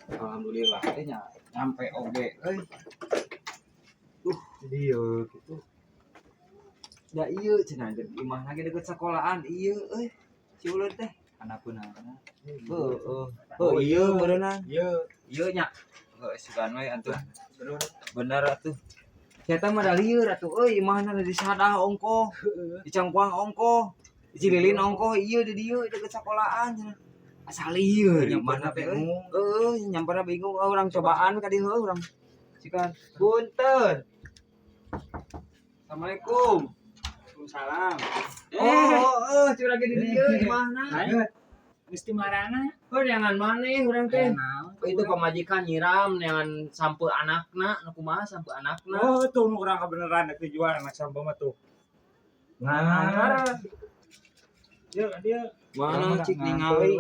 Alhamdulillah teh nya nyampe oge euy. Iya gitu. Da ieu cenah imah lagi deket sekolahan ieu euy. Si ulun teh. Anak-anak. Heeh. Oh iya berenang. Iya. Ieu nya. Heuh sugan we atuh. Bener atuh. Saya mah da lieur atuh euy, imahna di sadah ongkoh, di Cangkuang ongkoh, di Cililin ongkoh, ieu di dieu deket sekolahan cenah. Asa lieur imahna teh euy. Heeh, nyamperna bingung urang cobaan ka dieu heuh urang. Sikan. Punten. Assalamualaikum. Waalaikumsalam. Oh, oh, curang di dieu imahna. Geus di marana? Heuh, neangan maneh urang teh. Naon? Itu pamajikan nyiram neangan sampeu anakna, nu kumaha sampeu anakna. Oh, tuh nu urang kabeneran rek dijual anak sampeu mah tuh. Nah. Dia dia Mana cik ningali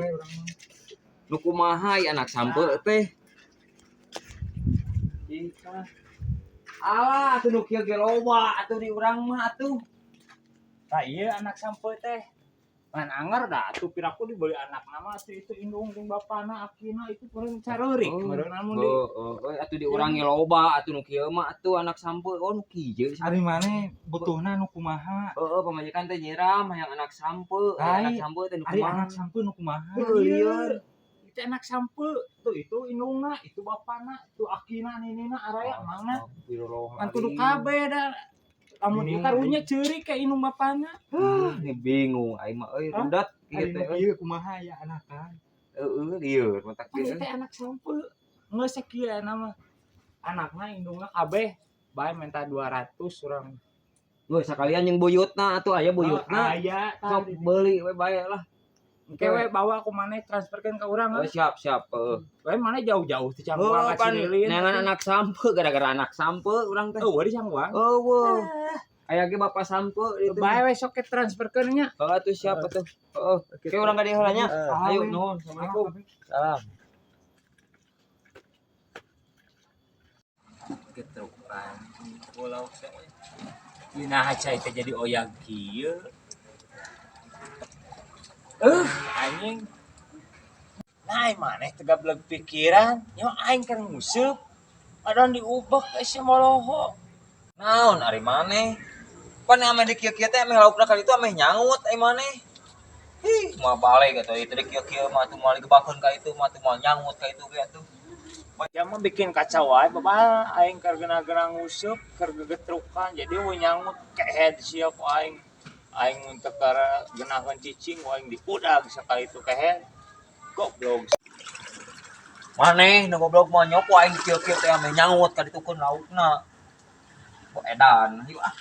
nu kumaha ieu anak sampeu teh. Alah, atuh nu kieu ge loba atuh di urang mah atuh. Tah ieu anak sampeu teh. Ngan anger dah atuh piraku dibeli anak nama atuh itu indung jeung bapana akina itu meureun careurik meureun amun di Heeh, euy atuh di urang ge loba atuh nu kieu mah atuh anak sampeu, oh nu kieu. Ari maneh butuhna nu kumaha? Heeh, pamajikan teh nyiram hayang anak sampeu, Ai, anak sampeu teh nu Ari kumaha. anak sampeu nu kumaha? Heuh, lieur. Itu anak sampeu tuh itu indungna itu bapana itu akina ninina araya mangna kan kudu kabeh da lamun ieu karunya ceurik ka indung bapana. Ah, ini bingung aing mah euy, rudat Ari kieu nu teh euy. kieu kumaha ya anakan? Heeh, lieur matak Kan kieu. ieu teh anak sampeu geus sakieu nama anakna indungna kabeh bae minta 200 urang. Geus sakalian jeung buyutna atuh aya buyutna. Aya Sok beuli we bae lah. Engke we bawa ku maneh transferkeun ka urang. Oh, siap siap heeh. We maneh jauh-jauh ti Cangkuang Oh, ka pan Cililin. neangan anak sampeu gara-gara anak sampeu urang teh. Eueuh di Cangkuang. Eueuh. Aya ge bapak sampeu ditu. Bae we sok ke transferkeun nya. Heeh atuh siap atuh. Heeh. Oke urang ka dieu heula nya. Ayo nuhun. Assalamualaikum. Salam. Getrukan pulau teh. Dina cai teh jadi oyag kieu. Anjing. Nah, maneh teh gableg pikiran, nyawa aing keur nguseup. Padahal diubek si moloho. Naon ari maneh? Pan ameh di kieu-kieu teh ameh laukna ka ditu ameh nyangut ai maneh. Ih, moal balik atuh ieu teh kieu-kieu mah atuh moal digebakeun ka itu mah atuh moal nyangut ka itu ge atuh. Ya mah bikin kacau wae babal aing keur geuna-geuna nguseup, keur gegetrukan jadi we nyangut kehed sia ku aing. Aing mun teu keur geunaheun cicing ku aing diudag sakali itu kehed. Goblok. Maneh nu goblok mah nyok ku aing kieu-kieu teh ameh nyangut ka ditu keun laukna. Kok edan, yuk ah.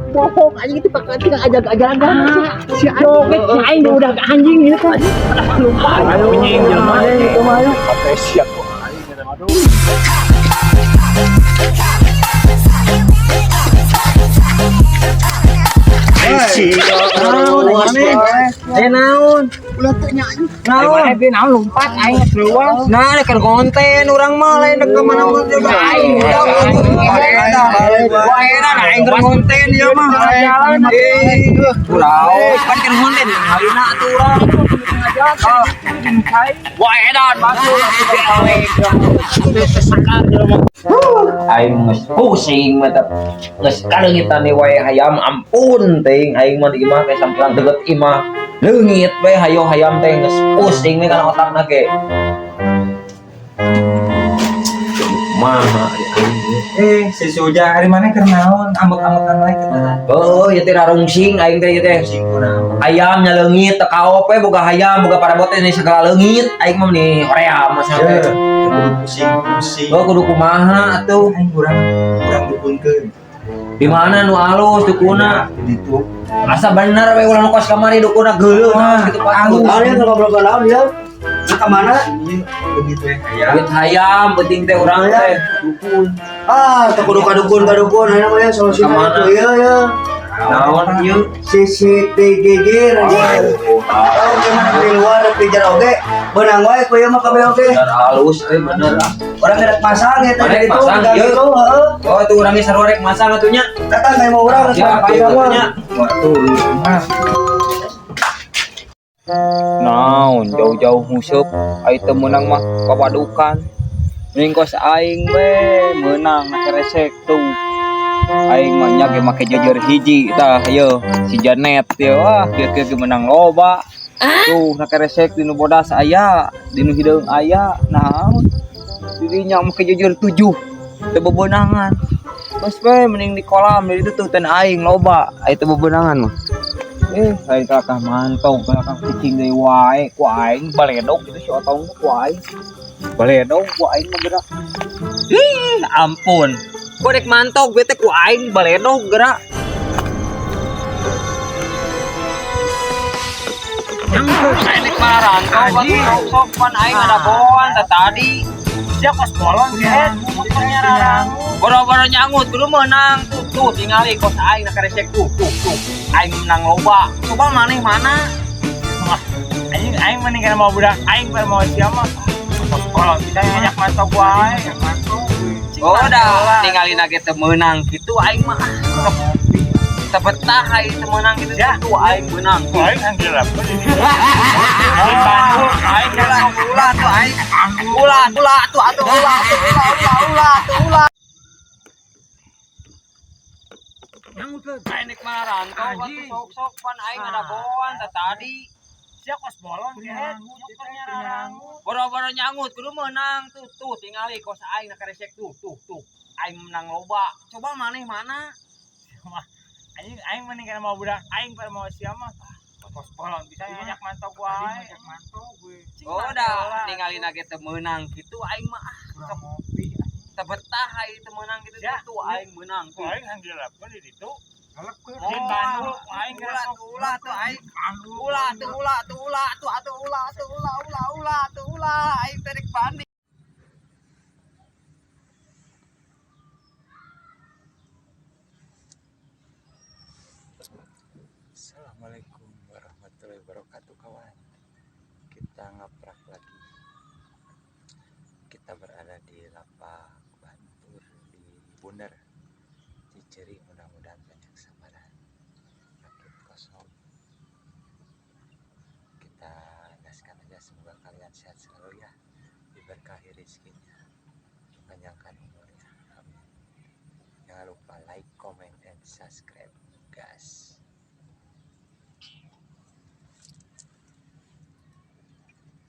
Bohong anjing itu pakai tinggal ajak-ajakan si anjing si aing udah anjing ini kan lupa Anjing jelema itu mah ayo. Siap ku aing aduh. Eh naon? Ulah teh nya anjing. Naon? Maneh bi naon lompat aing geus leuweung. Nah, rek konten urang mah lain rek ka mana-mana juga aing. Wah, edan aing keur konten ieu mah. Eh, urang pan keur konten ngalina atuh urang. Wah, edan masuk. Aing geus pusing mah teh. Geus kaleungitan wae hayam ampun teuing aing mah di imah teh samperan deukeut imah. Leungit we hayo hayam teh geus pusing we kana otakna ge. Maha aing. Eh, si Suja ari maneh keur naon? Ambek-ambekan wae kitu. Oh, ieu teh rarungsing aing teh ieu teh. Ayam nya leungit teu kaop we boga hayam, boga parabot teh segala leungit. Aing mah nih hoream masa teh. Kudu pusing-pusing. Oh, kudu kumaha atuh? Aing urang dukunkeun. Di mana nu alus dukuna? Di ditu. Asa bener we ulah nu kos kamari dukuna geuleuh Wah, kitu patut. Naon ya ngobrol naon ya? Nah, ka mana? Iya, begitu ya hayam. Duit hayam penting teh urang teh. Dukun. Ah, teu kudu ka dukun ayeuna mah ya solusina Ka mana? itu ieu ya. Naon ieu? CCTGG. Oh, gimana di luar di jero oge beunang wae ku ieu mah kabeh oge. Bener halus euy, bener ah. Urang rek masang eta Rek di ditu masang, gang ieu. itu heeh. Oh, itu urangnya sarua rek masang atuh nya. Datang kayak mau urang rek Siap, masang mah. nya. Waduh, mah. Naon jauh-jauh nguseup ai teu meunang mah papadukan. Mending kos aing we meunang na keresek tuh. Aing mah nya ge make jejer hiji tah ieu si Janet ieu wah kieu-kieu ge meunang loba. Tuh na keresek dinu bodas aya, dinu hideung aya. Naon didinya make jejer 7 teu bebeunangan. Geus we mending di kolam di ditu tuh ten aing loba ai teu bebeunangan mah. Lain kalakah mantau, kalakah cicing deui wae ku aing baledog gitu si otong ku aing. Baledog ku aing mah gerak. Ih, ampun. Ku rek mantau gue teh ku aing baledog gerak. Aing rek marantau batu sok pan aing ada boan tah tadi. Sia kos bolon kehed, motornya. Boro-boro nyangut kudu meunang tuh tuh tingali kos aing na keresek tuh tuh tuh. Aing menang loba. Coba maneh mana? Anjing aing mending kana mau budak aing pada mau sia mah. Kos bolon bisa banyak mantau gua aing. Oh dah, ninggalin lagi teu meunang gitu aing mah. Teu betah aing teu meunang gitu Ya. tuh aing meunang. Tuh. Aing anggil apa di Bandung aing Ulah, ulah tuh aing. Ulah, ulah tuh atuh ulah tuh ulah ulah ulah tuh ulah. Aing rek marantau batu sok-sok pan aing ada boan tah tadi. Sia kos bolon kehed, motornya rarangut. Boro-boro nyangut kudu meunang tuh tuh tingali kos aing na keresek tuh tuh tuh. Aing menang loba. Coba maneh mana? Anjing aing mending kana mau budak aing pada mau sia mah. Kos bolon bisa banyak mantau gua aing. Oh dah, ninggalin lagi teu meunang gitu aing mah. Teu betah aing teu meunang gitu Ya. tuh aing meunang tuh. Aing anggil apa di ditu. Oh, Di Bandung aing ulah tuh ulah tuh aing. Ulah tuh ulah tuh ulah tuh atuh ulah tuh ulah ulah ulah tuh ulah aing teh rek mandi. Assalamualaikum warahmatullahi wabarakatuh kawan. Kita ngaprak lagi. Kita berada di lapak Bantur di Bunder Ciceri. Mudah-mudahan banyak sambaran. Rakit kosong. Kita gaskan aja, semoga kalian sehat selalu ya, diberkahi rezekinya, dipanjangkan umurnya. Amin. Jangan lupa like, comment, and subscribe.